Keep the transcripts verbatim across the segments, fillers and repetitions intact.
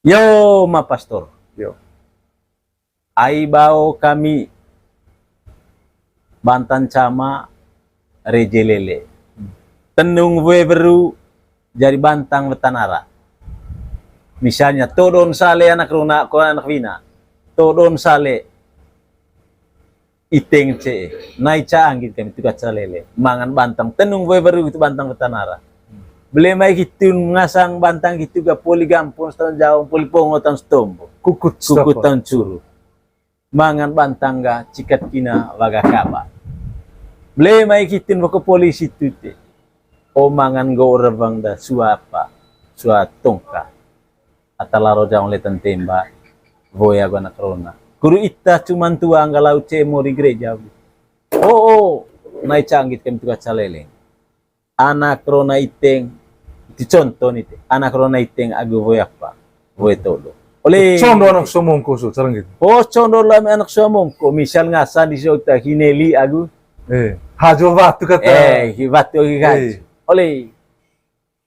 Yo, ma pastor. Yo. Ai bao kami bantang cama reje lele. Tenung we weru jadi bantang wetan ara. Misalnya, todon sale anak rona ko anak wina. Todon sale iteng ce, nai ca anggit kami tu kaca lele. Mangan bantang tenung we weru itu bantang wetan ara. Bele mai hitun ngasang bantang hitu ga poli gampong tan jaong, poli pongo tan setombo. Kukut, kukut tan curu. Mangan bantang ga cikat kina waga kaba. Bele mai hitun woko poli situ te. O mangan go rewang da sua apa, sua tongka. Ata laro jaong letan temba, woe agu anak rona. Kudu ita cuman tuang ga lau ce mori gereja. O, o, nai ca anggit kami tu kaca lele. Anak rona iteng, itu contoh ni te. Anak rona iteng agu woe apa, woe todo. Ole. Condo anak sua mongko so, carang gitu. O, condo lami anak sua mongko. Misal ngasan di sota hineli agu. Eh, hajo watu kata. Eh, hi watu agu hajo. Eh. Ole.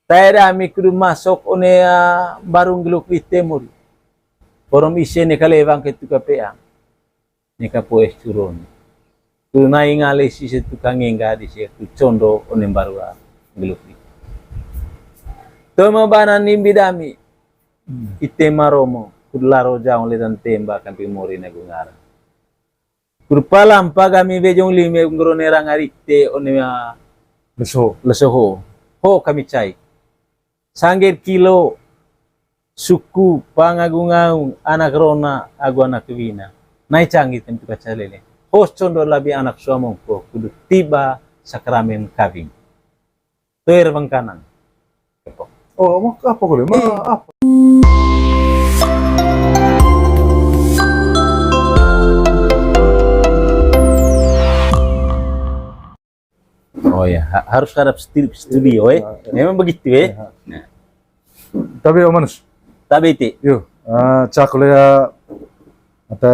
Tae dami kudu masok one, ah, mbaru nggeluk di temur. Borom ise ne kalewang ke tu kapeang. Ne kapoes turun. Kudu nai ngale si se tukang engga di se kudu condo one mbaru, ah, nggeluk di. Toma banan nimbi dami. Hmm. Ite maromo, kudu laro jaong letan temba kamping mori na gungar. Kudu palampa kami bejong lime nggorone ranga rite one, ah, leso. Leso ho. Ho kami cai. Sangger kilo suku pangagung-agung anak rona agu anak wina. Nai ca anggit kami tu kaca lele. Hos condo labi anak sua mongko kudu tiba sakramen kawing. Tuir bengkanang. Oh, mau apa kuliah? Ma, eh, apa? Oh ya, ha-, harus hadap studi-, studio, eh. Ya, ya. Memang begitu, eh. Ya. Nah. Tapi, oh, Manus. Tapi, Ti. Yo, ah, cak kuliah, ata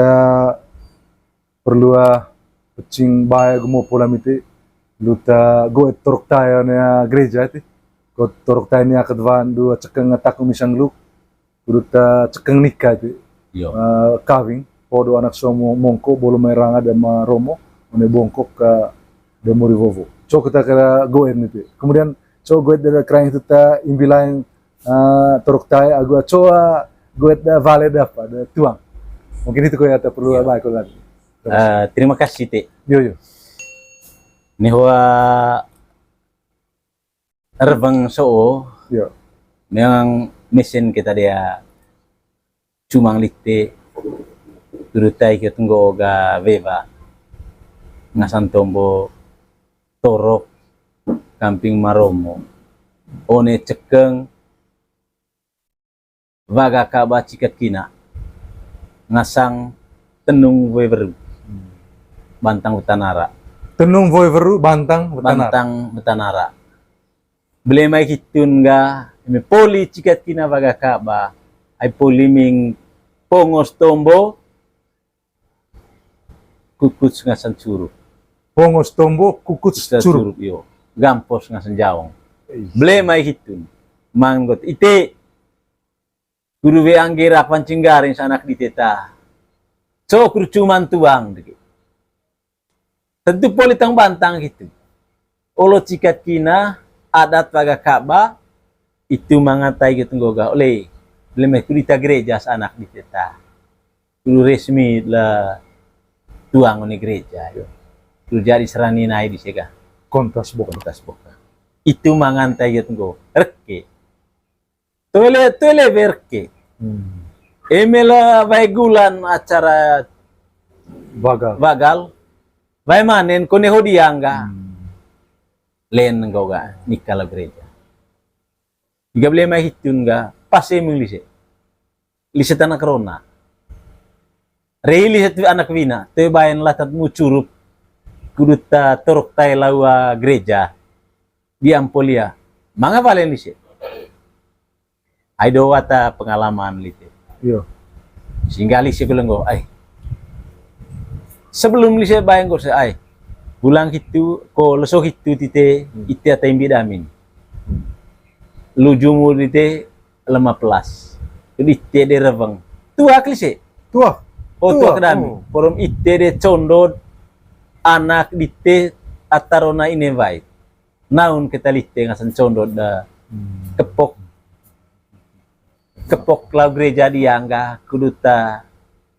perlu, ah, pecing bae gumo pola miti. Luta go torok tae ne, ah, gereja ti. Go torok tae ni akat wan dua cekeng atak misang lu. Kudu ta cekeng nika ti. Yo. Ah, kawing, podo anak sua mongko, bolu mai ranga de maromo, one bongkok ka de mori wowo. Co kita kira go et ni ti. Kemudian, co go et de keraing itu ta imbilain, ah, torok tae agu co, ah, go et de vale de apa, de tuang. Mungkin itu ko ya ta perlu, yo, bae ko lagi. Eh, terima kasih, Ti. Yo, yo. Ni hoa rewang so'o, yo, memang mesin kita dia cumang lite, tudu tai ke tunggu oga wewa, ngasan tombo, torok, kamping maromo, one cekeng, waga kaba cikat kina, ngasang tenung we weru. Bantang wetan ara. Tenung we weru, bantang wetan ara. Bantang wetan ara. Bele mai hitun ga, eme poli cikat kina waga kaba, ai poli ming pongos tombo, kukuts ngasan curup. Pongos tombo, kukuts curup. Curup, yo. Gampos ngasan jaong. Bele mai hitun. Manggot ite. Kudu we angge rapan cinggaring sanak di teta. So kudu cuman tuang deke. Tentu poli tang bantang gitu. Olo cikat kina, adat waga kaba, itu mangatai gitu nggoga. Ole, bele mai kudu ita gereja sanak di teta. Kudu resmi la tuang one gereja. Kudu jadi serani nai di sega. Kontas boka. Kontas boka. Itu mangantai gitu nggo. Reke. Toilet, toilet berke. Hmm. Eme la wae gulan acara wagal. Wagal. Wae manen kone hodi angga. Hmm. Len nggoga nika la gereja. Iga bele mai hitun ga pas eme lise. Lise tanak rona. Rei lise tu anak wina, toe baen latat mu curup. Kudu ta torok tae lawa gereja. Di ampolia. Manga balen lise. Ai do wata pengalaman lite. Iyo. Sehingga lise bilang go, ai. Sebelum lise bayang go se ai. Bulang hitu, ko leso hitu tite, hmm, ite ata imbi damin. Lujumu tite lima belas. Dite de reweng. Tua klise. Tua. Oh, tua kedami. Porom ite de condo anak dite ata rona ine wai. Naun keta lite ngasan condo da kepok. Kepok lau gereja diang ga kudu ta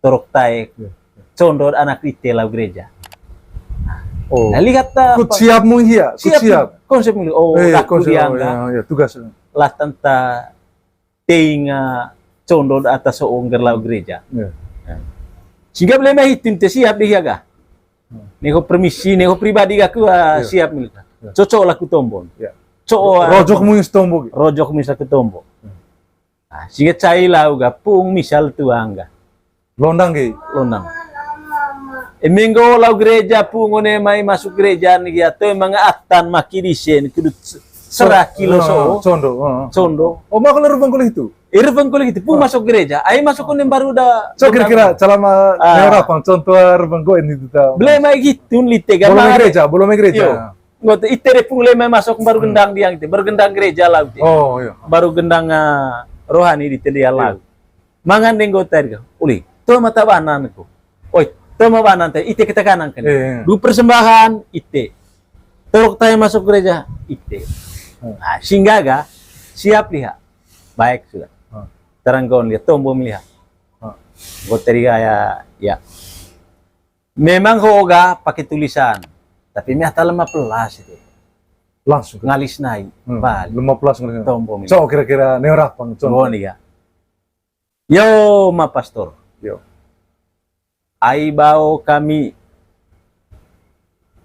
torok taek. Condo anak dite lau gereja. Oh. Nah, lihat ta kut siap mung hia, kut siap. Konsep mung, oh, iya, daku konsep, diang ga. Iya, iya, tugas. Lah tanta tei nga condo ata so'o ngger lau gereja. Iya. Sehingga bele mai hitin te siap de hia ga. Neko permisi, neko pribadi ga ku siap milita. Cocok laku tombon. Iya. Cocok. Rojok muis tombo. Rojok muis laku tombo. Nah, sehingga cai lau ga pung misal tuang ga. Londang ge. Londang. Eme nggo lau gereja pung one mai masuk gereja ni gia to emang atan maki disen kudu serah kilo so. Condo. Condo. Oh, maka lerubang kulit itu. Irfan kulit itu pung masuk gereja. Ai masuk kuning baru da. So kira-kira calama neorapang contoh rubang go ini tuh. Bele mai gitun lite ga. Belum gereja, belum gereja. Nggo te ite de pung le mai masuk baru gendang diang ite, baru gendang gereja lau ite. Oh, iya. Baru gendang, ah, rohani di te dia lau. Mangan deng nggo te ga. Uli, to mata banan ko. Oi, to ma banan te ite kita kanang kan. Iya, iya. Du persembahan ite. Torok tai masuk gereja ite. Nah, sehingga ga siap lihat. Baik sudah. Terang kon lihat tombo melihat. Nggo te ga ya, ya. Memang ho ga pakai tulisan, tapi mi ata lima belas itu. Langsung. Ngalis nai, balik. Lima belas ngalis nai. Tombo mi. So, kira-kira neorapang, contoh. Nggo ni ya. Yo, ma pastor. Yo. Ai bao kami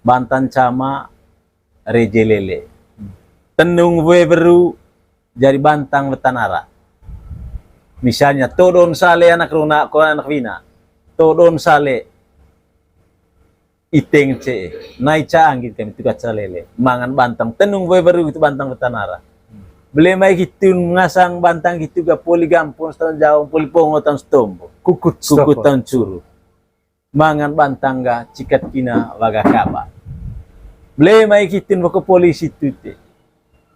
bantan cama reje lele. Tenung we beru jadi bantang wetanara. Misalnya, todon sale anak runa, ko anak wina. Todon sale iteng ce, nai ca anggit kami tukat salele. Mangan bantang tenung we beru itu bantang wetanara. Bele mai gitun ngasang bantang gitu ga poli gampun setahun jauh, poli pongo tahun setombo. Kukut, kukut tahun curu. Mangan bantang ga cikat kina waga kaba. Bele mai kitin woko polisi tute.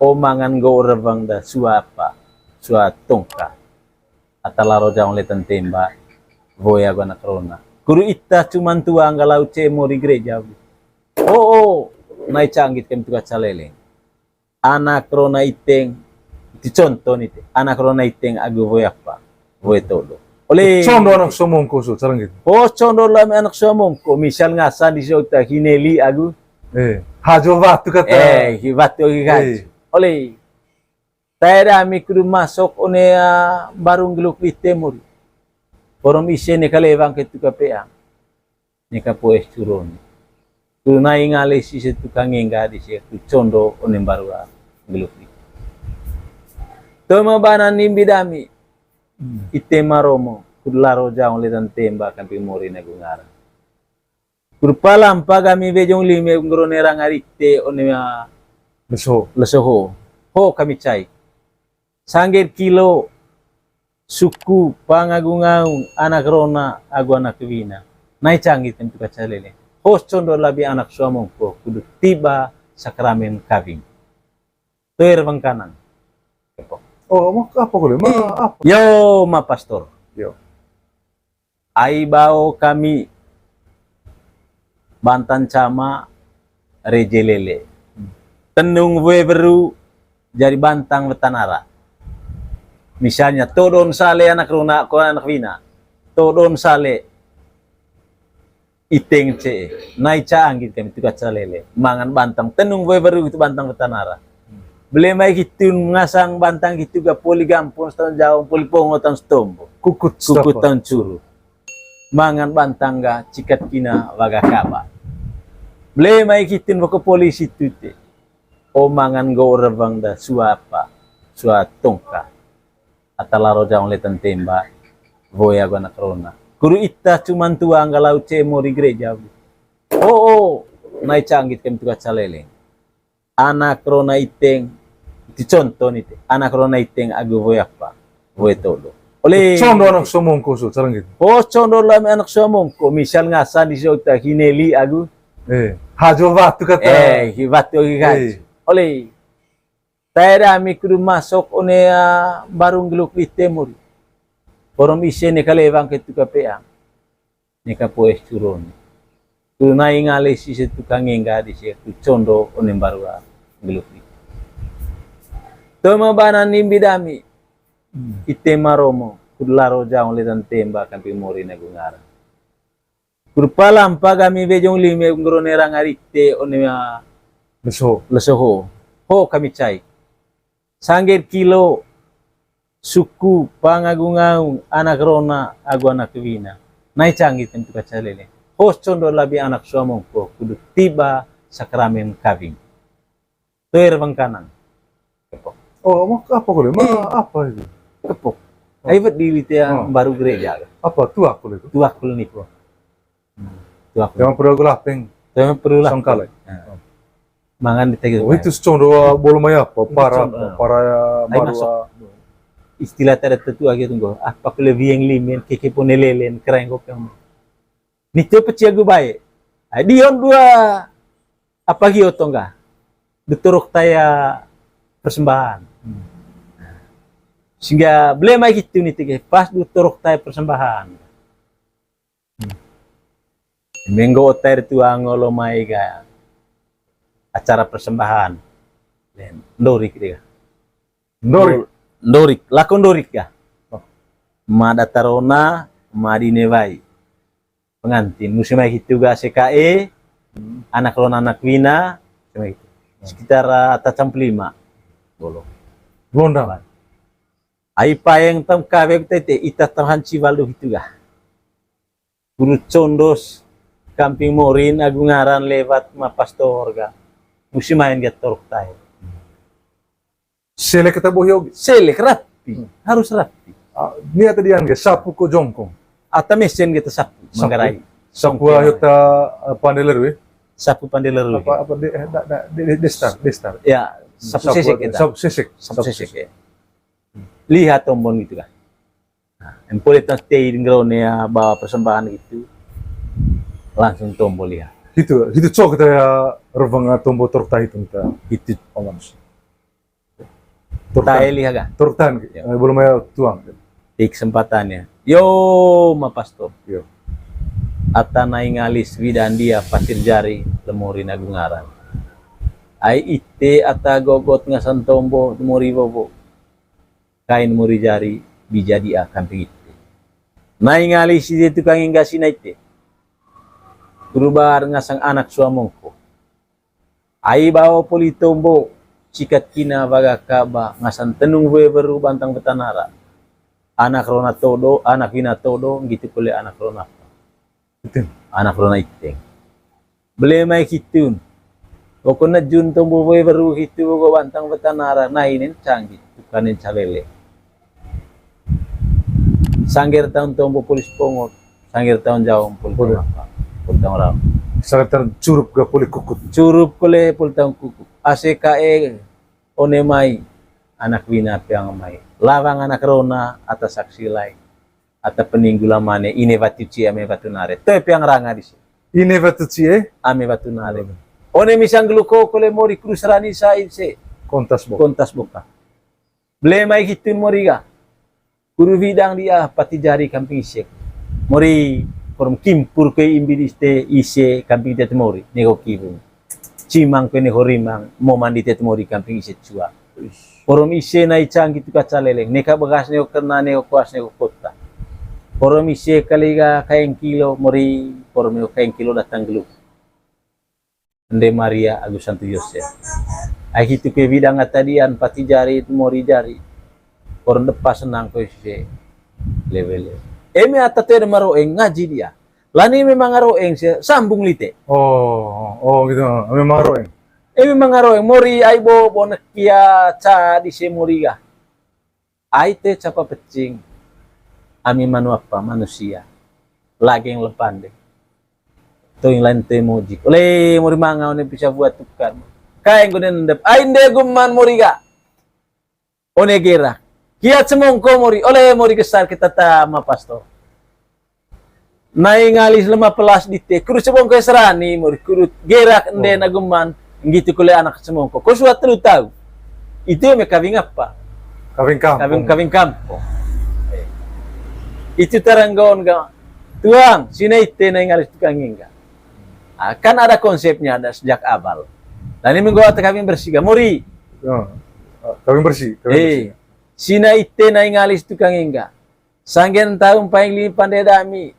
O mangan nggo rewang da sua apa, sua tongka. Ata laro jaong letan temba, woe agu anak rona. Guru ita cuman tuang ga lau cemo di gereja. O, o, nai canggit kami tukat saleleng. Anak rona iteng, iti contoh ni te, anak rona iteng agu woe apa, woe todo. Ole. Condo anak sua mongko so, carang gitu. Oh, condo lami anak sua mongko, misal ngasan di sota hineli agu. Eh, hajo watu kata. Eh, hi watu hi hajo. Ole. Tae dami kudu masuk one, ah, barung geluk di temur. Porom ise ne kalewang ke tuka peang. Neka poes turun. Tu nai ngalesi se tukang engga di se tu condo onem barua geluk di. Toma banan nimbi dami. Ite maromo, kudlaro jaong letan temba kampi mori nagu ngara. Kurpalampa kami bejong lime ngro nerang arite one, ah, leso. Leso ho. Ho kami cai. Sangger kilo suku pangagung-agung anak rona agu anak wina. Nai canggih tentu kaca lele. Hos condo labi anak suamongko kudu tiba sakramen kawing. Toer bangkanang. Oh, ma apa kudu? Ma apa? Yo, ma pastor. Yo. Ai bao kami bantan cama reje lele. Tenung we beru jadi bantang wetanara. Misalnya, todon sale anak runa, ko anak wina. Todon sale iteng ce. Nai ca anggit kami tukat salele. Mangan bantang tenung we beru itu bantang wetanara. Bele mai gitun ngasang bantang gitu ga poli gampun setahun jaong poli pongo tahun setombo. Kukut. Kukut tahun curu. Mangan bantang ga cikat kina waga kaba. Bele mai gitun woko polisi tute. O mangan nggo rewang da sua apa, sua tongka. Ata laro jaong letan temba, woe agu anak rona. Guru ita cuman tuang ga lau cemo di gereja. O, o, nai canggit kami tukat saleleng. Anak rona iteng, iti contoh ni te. Anak rona iteng agu woe apa? Woe todo. Ole. Condo anak suamongko so, carang gitu. Oh, condo lami anak suamongko. Misal ngasan di sota hineli agu. Eh, hajo watu kata. Eh, hi watu hi hajo. Ole. Tae dami kudu masuk one, ah, barung geluk di temur. Porom ise neka lewang ke tu kapeang. Neka poes turun. Tu nai ngali si setu kangengga di si tu condo one mbaru a nggeluh ni. Toma banan nimbi dami. Hmm. Ite maromo, kud laro jaong ledan temba kamping mori na gungaran. Kud palampa kami wejong lime nggoro nerang arite one, ah, lesoho. Lesoho. Ho kami cai. Sangger kilo suku pangagung-agung anak rona agu anak wina. Nai canggi tentu kaca lele. Hos condo labi anak suamongko kudu tiba sakramen kawing. Toer Bangkanang. Kepok. Oh, mau apa kule? Ma, eh, apa itu? Kepok. Oh. Ai bet di litia, oh, baru gereja. Apa? Tuak kule itu? Tuak kule nitu. Tuak. Yang perlu aku lapeng. Yang perlu lapeng. Songkale. Nah. Oh. Mangan di tegi. Oh, itu secondo, ah, bolu mai apa? Itu para, condo, ah, para ai baru, masuk, ah, istilah tada tetua gitu, nggo. Apa kule wieng limen, keke pone lelen, kereng kok yang. Nitu peci agu bae. Ai, dion dua apa gio tongga. Duturuk taya persembahan. Hmm. Sehingga bele mai gitu nitu ke, pas duturuk taya persembahan. Hmm. Menggo otai tua ngolo mai ga acara persembahan. Ndorik dia. Ndorik? Ndorik, lako ndorik ga. Oh. Ma datarona, ma dinewai. Pengantin, musim ai hitu ga C K E, hmm, anak rona anak wina, musim ai hitu. Hmm. Sekitar, ah, ata campur lima. Bolo. Belondang. Ai paeng tam kawe tete, ita tam hanci walu hitu ga. Guru condos, kamping morin, agu ngaran lewat ma pastor ga. Musim main ga torok tai. Selek kita bohio. Selek rapi, hmm, harus rapi. Ah, ni ata dian ge, sapu ko jongkong? Ata mesen kita sapu, sapu. Manggarai. Sapu. Jongkong. Ayo ta, eh, pandeleru, eh? Sapu pandeleru. Apa, apa, de-, eh, da-, da-, de-, de-, destar, destar. Ya, hmm, sapu, sapu sesek kita. Sapu sesek. Sapu sesek, ya. Lihat tombon gitu kan. Nah, empole tas tei ngerone ya bawa persembahan gitu. Langsung tombol ya. Itu, itu cok kita ya, reveng, ah, tombol torok tahi itu kita. Itu. Paman. Torok tahi. Tahi lihat ga? Torok tahi. Ya. Eh, belum ya tuang. Di kesempatannya. Yo, ma pastor. Yo. Ata nai ngalis widan dia pasir jari lemuri na agu ngaran. Ai ite ata gogot ngasan tombo mori wowo. Kain mori jari, bija dia kamping ite. Nai ngali si de tukang ingga si nai te. Kurubar ngasang anak suamongko. Ai bao poli tombo, cikat kina waga kaba, ngasan tenung we weru bantang betanara. Anak rona todo, anak wina todo, ngitu kole anak rona. Iteng. Anak rona iteng. Bele mai hitun. Pokokna jun tombo boy baru hitu bogo bantang betanara nainen canggi tukanen calele. Sangger taun tombo polis pongot. Sangger taun jaom polis pongot. Polis taun raung. Sangger taun curup ga polis kukut. Curup kole polis taun kukut. A C K E one mai. Anak wina peang mai. Lawang anak rona atas saksi lain. Ata peninggu lamane, ine watu cie ame watu nare. Toe peang ranga disi. Ine watu cie? Ame watu nare. Hmm. One misang geluko kole mori kurus rani sa ise. Kontas boka. Kontas boka. Bele mai hitun mori ga. Kuru widang dia pati jari kamping ise. Mori korom kimpur ke imbi diste ise kamping tet mori. Nego kibung. Cimang pene horimang, mo mandi tet mori kamping ise cua. Porom ise nai canggi tuka caleleng, neka begas neko kena neko kuas neko kota. Porom ise kali ga kaeng kilo mori, porom neko kaeng kilo datang gelu. Ende Maria agus Santo Yosef. Ai hitu ke widang atadian pati jari mori jari. Porom depa senang ko ise. Lewe-lewe. Eme ata te maroeng ngaji dia. Lani memang aro eng sia sambung lite. Oh, oh gitu. Memang aro eng. Eh, memang aro eng. Mori ai bo, bo nekia ca di se mori ga. Ai te capa pecing. Ami manu apa manusia. Lageng lepan deh. Toing lain te mojik. Ole mori manga one bisa buat tukar. Kaeng gune ndep. Ai nde guman mori ga. One gerak. Kia cemongko mori, ole mori gesar kita tama pastor. Nai ngalis lemah pelas dite, kuru cemongko serani mori, kuru gerak ende naguman, nggitu kole anak cemongko. Ko suat telu tau. Itu me kawing apa? Kawing kampung. Kawing, kawing kampung. Eh. Itu taranggaon ga, "Tuang, sina ite nai ngalis tukang engga." Ah, kan ada konsepnya, ada sejak awal. Dan ini minggu kawin bersih ga, mori. Ya, kawin bersih, kawin bersih. Eh, sina ite nai ngalis tukang engga. Sanggen taung paing limpan dami.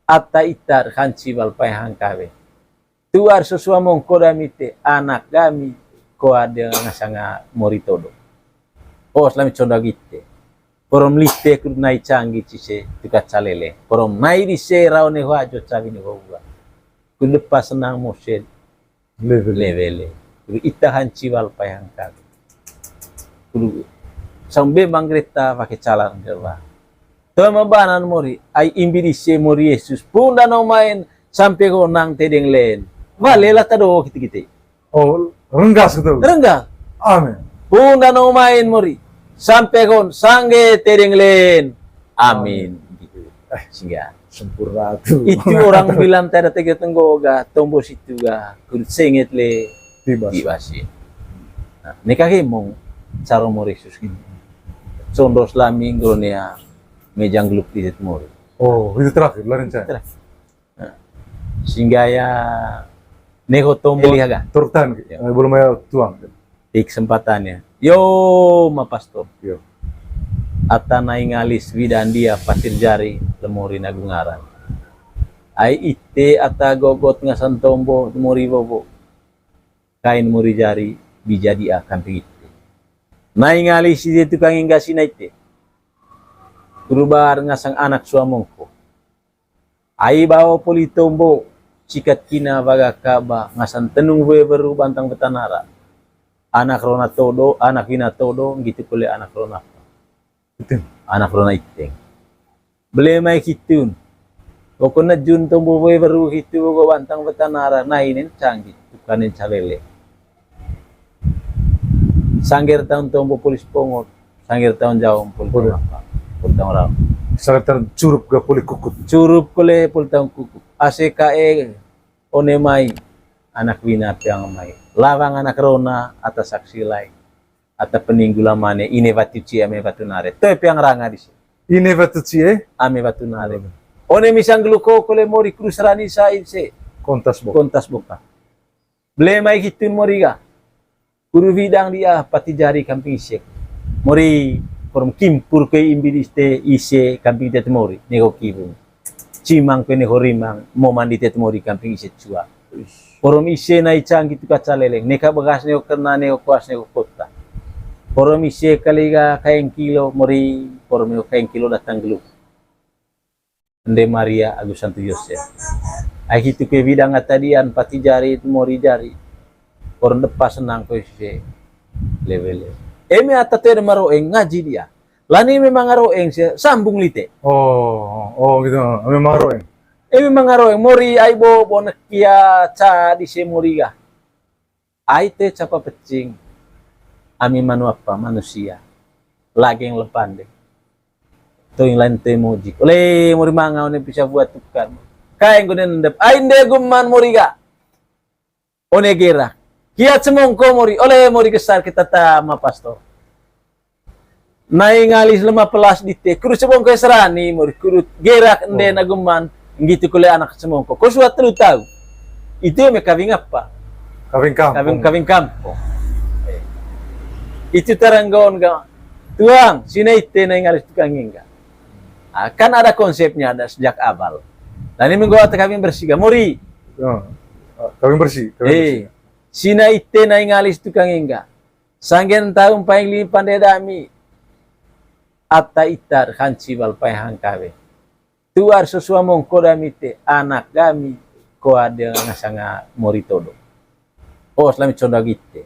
Ata ita hanci wal paing hangkawe. Tuar sosua mongko dami te, anak dami, ko ada ngasanga mori todo. Os lami conda gite. Porom lite kuru nai canggi cise tukat calele. Porom nai dise raone ho ajo cawi ne ho ua. Kudepa senang mosen. Lewele. Lewele. Kuru ita hanci wal paing hangkawe. Kuru sambe manggreta pake calan gerwa. Tama banan mori, ai imbi dise mori Yesus. Punda no main sampe gonang tedeng len. Wale lah tado kite-kite. Oh, renggas gitu. Renggas. Amin. Punda no main mori. Sampe gon sangge tedeng len. Amin. Gitu. Eh, sehingga sempurna tuh. Itu orang bilang tiada tega tenggo ga, tombo situ ga, kulit senget le. Tibas. Tibas, ya. Nah, neka kemong caro mori Yesus gitu. Condos lami nggonia mejang geluk di mori. Oh, itu terakhir, lah rencana. Terakhir. Nah, sehingga ya nego tombo lihat ga? Turtan, ya. Eh, belum ya tuang. Di kesempatannya. Yo, ma pastor. Yo. Ata nai ngalis widan dia pasir jari lemori nagungaran. Ai ite ata gogot ngasan tombo mori bobo. Kain mori jari bijadi akan pigit. Nai ngalis ite tukang engga sina ite. Kurubar ngasang anak suamongko. Ai bao poli tombo, sikat kina baga kaba, ngasan tenung we beru bantang betanara. Anak rona todo, anak wina todo, gitu kole anak rona apa? Iteng. Anak rona iteng. Bele mai kitun. Pokoknya jun tombo we beru gitu, pokok bantang betanara, nainen canggi, tukanen calele. Sangger taun tombo polis pongot, sangger taun jaom polis taun apa, polis taun raom. Sangger taun curup ga poli kukut. Curup kole poli taun kukut. A C K E one mai, anak wina piang mai. Lawang anak rona, ata saksi lai. Ata peninggu lamane, ine batu cie ame batu nare. Toe piang ranga disi. Ine batu cie? Ame batu nare. One misang geluko kole mori kuru serani sa ise. Kontas boka. Kontas boka. Bele mai kitun mori ga. Kuru widang dia pati jari kamping isek. Mori porom kimpur ke imbi diste ise kamping tet mori. Nego kibung. Cimang ke nego rimang. Mo mandi tet mori kamping ise cua. Porom ise nai canggi tukat caleleng. Neka begas nego kena nego kuas nego kota. Porom ise kali ga kaeng kilo mori. Porom nego kaeng kilo datang geluk. Ende Maria agu Santu Yosef. Ai hitu ke widang ata dian pati jari mori jari. Orang depa senang ko ise lewele. Eme ata te maroeng ngaji dia. Lani memang aroeng sia sambung lite. Oh, oh gitu. Memang aroeng. Eme mangaroeng mori ai bo bonek kia ca di se mori ga. Ai te capa pecing. Ami manu apa manusia. Lageng lepande. Toing lain te mojik. Ole mori manga one pisa buat tukar. Kaeng gune nendep. Ai nde guman mori ga. One gera. Kia cemongko mori. Ole mori gesar kita tama pastor. Nai ngalis lema pelas dite, kuru cebongko serani, mori kuru gerak ende naguman, nggitu kole anak cebongko. Ko suat telu tau. Itu me kawing apa? Kawing kampung. Kawing, kawing kampung. Itu taranggaon ga, tuang, sina ite nai ngalis tukang engga. Ah, kan ada konsepnya, ada sejak awal. Dan ini minggu kawin bersih ga, mori. Ya, kawing bersih, kawing bersih. Sina ite nai ngalis tukang engga. Sanggen taung paing limpan de dami. Ata itar hanci wal paing hangkawe. Tuar sosua mongko dami te anak dami ko ade ngasanga mori todo. Os lami conda gite.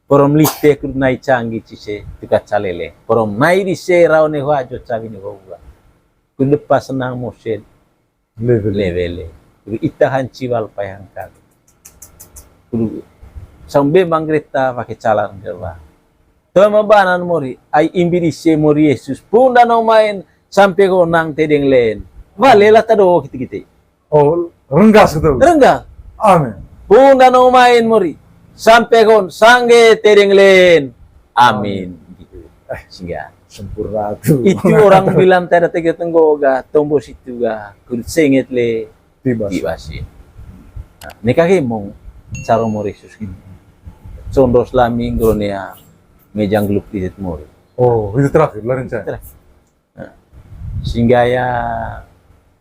Porom lite kuru nai canggi cise tukat calele. Porom nai dise raone ho ajo cawi ne ho ua. Kudepa senang mosen. Lewele. Lewele. Kuru ita hanci wal paing hangkawe. Kuru sambe manggreta pake calan gerwa. Tama banan mori, ai imbi dise mori Yesus. Punda no main sampe gonang tedeng len. Wale lah tado kite-kite. Oh, renggas gitu. Renggas. Amin. Punda no main mori. Sampe gon sangge tedeng len. Amin. Gitu. Eh, sehingga Sempurna tu. Itu orang bilang tiada tega tenggo ga, tombo situ ga, kulit senget le, tiba. Tiba sih. Nah, neka kemong, cara mau resus gitu. Sondos lami nggonia, mejang geluk di mori. Oh, itu terakhir, lah rencana. Terakhir. Nah, sehingga ya,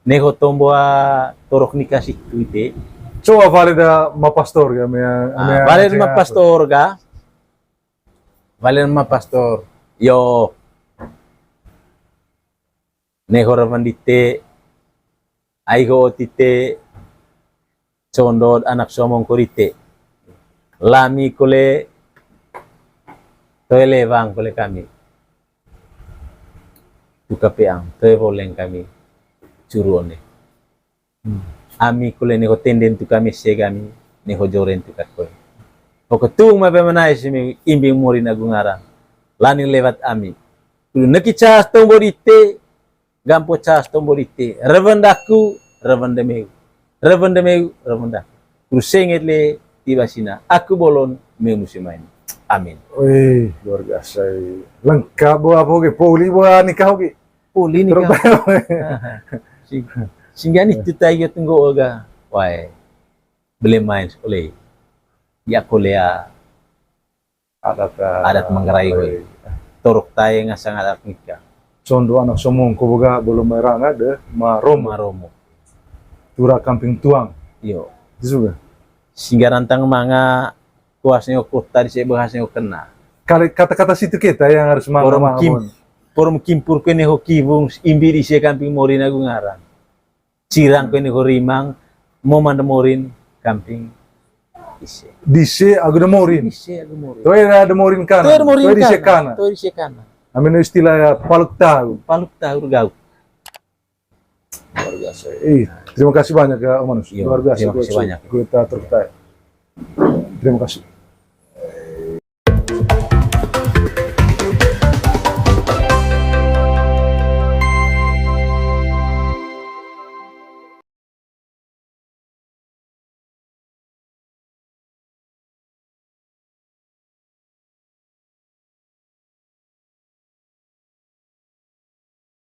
neho tombo a torok nikah situ ite. Coba vale da ma pastor ga, mea, ah, mea vale da ma pastor ga. Vale da ma pastor. Yo. Neho ravan dite. Ai ho tite. Sondot anak somong ko dite. Lami kole. Toe lewang kole kami. Tuka peang, toe voleng kami. Curu one. Hmm. Ami kole neho tenden tu kami se kami, neho joren tu kat kole. Poko tung ma pe manai simi imbing morin agu ngaran. Lani lewat ami. Kudu neki cas tombo dite, gampo cas tombo dite. Reven daku, reven demeu. Reven demeu, reven daku. Kudu senget le tiba sina. Aku bolon meu musim main. Amin. Wih, luar biasa. Lengkap bo apa oke, poli bo nikah oke. Poli nikah. Terus sing-, singgah ni tutai yo tunggu oga. Wai. Bele main oleh. Ya kolea. Adat, ah, adat Manggarai, woi. Torok tae ngasang adat nikah. Sondo anak somong ko boga belum meranga de maromo. Maromo. Tura kamping tuang. Iyo. Itu juga. Singgaran tang manga kuas nyo kota di se bahas nyo kena. Kali kata-kata situ kita yang harus manga. Porom manga kim-, bon. Porom kimpur kene ho kibung imbi di se kamping morin agu ngaran. Cirang ko ini ko rimang, moman de morin, kamping, ise. Dise agu de morin. Dise agu morin. Toe da de morin kana. Toe de morin kana. Toe dise kana. Toe dise kana. Amin istilah ya, paluk tahu. Paluk tahu gauk. Luar biasa. Eh, terima kasih banyak ya, Om Manus. Iya, luar biasa. Terima kasih banyak. Gue tak tertarik. Terima kasih.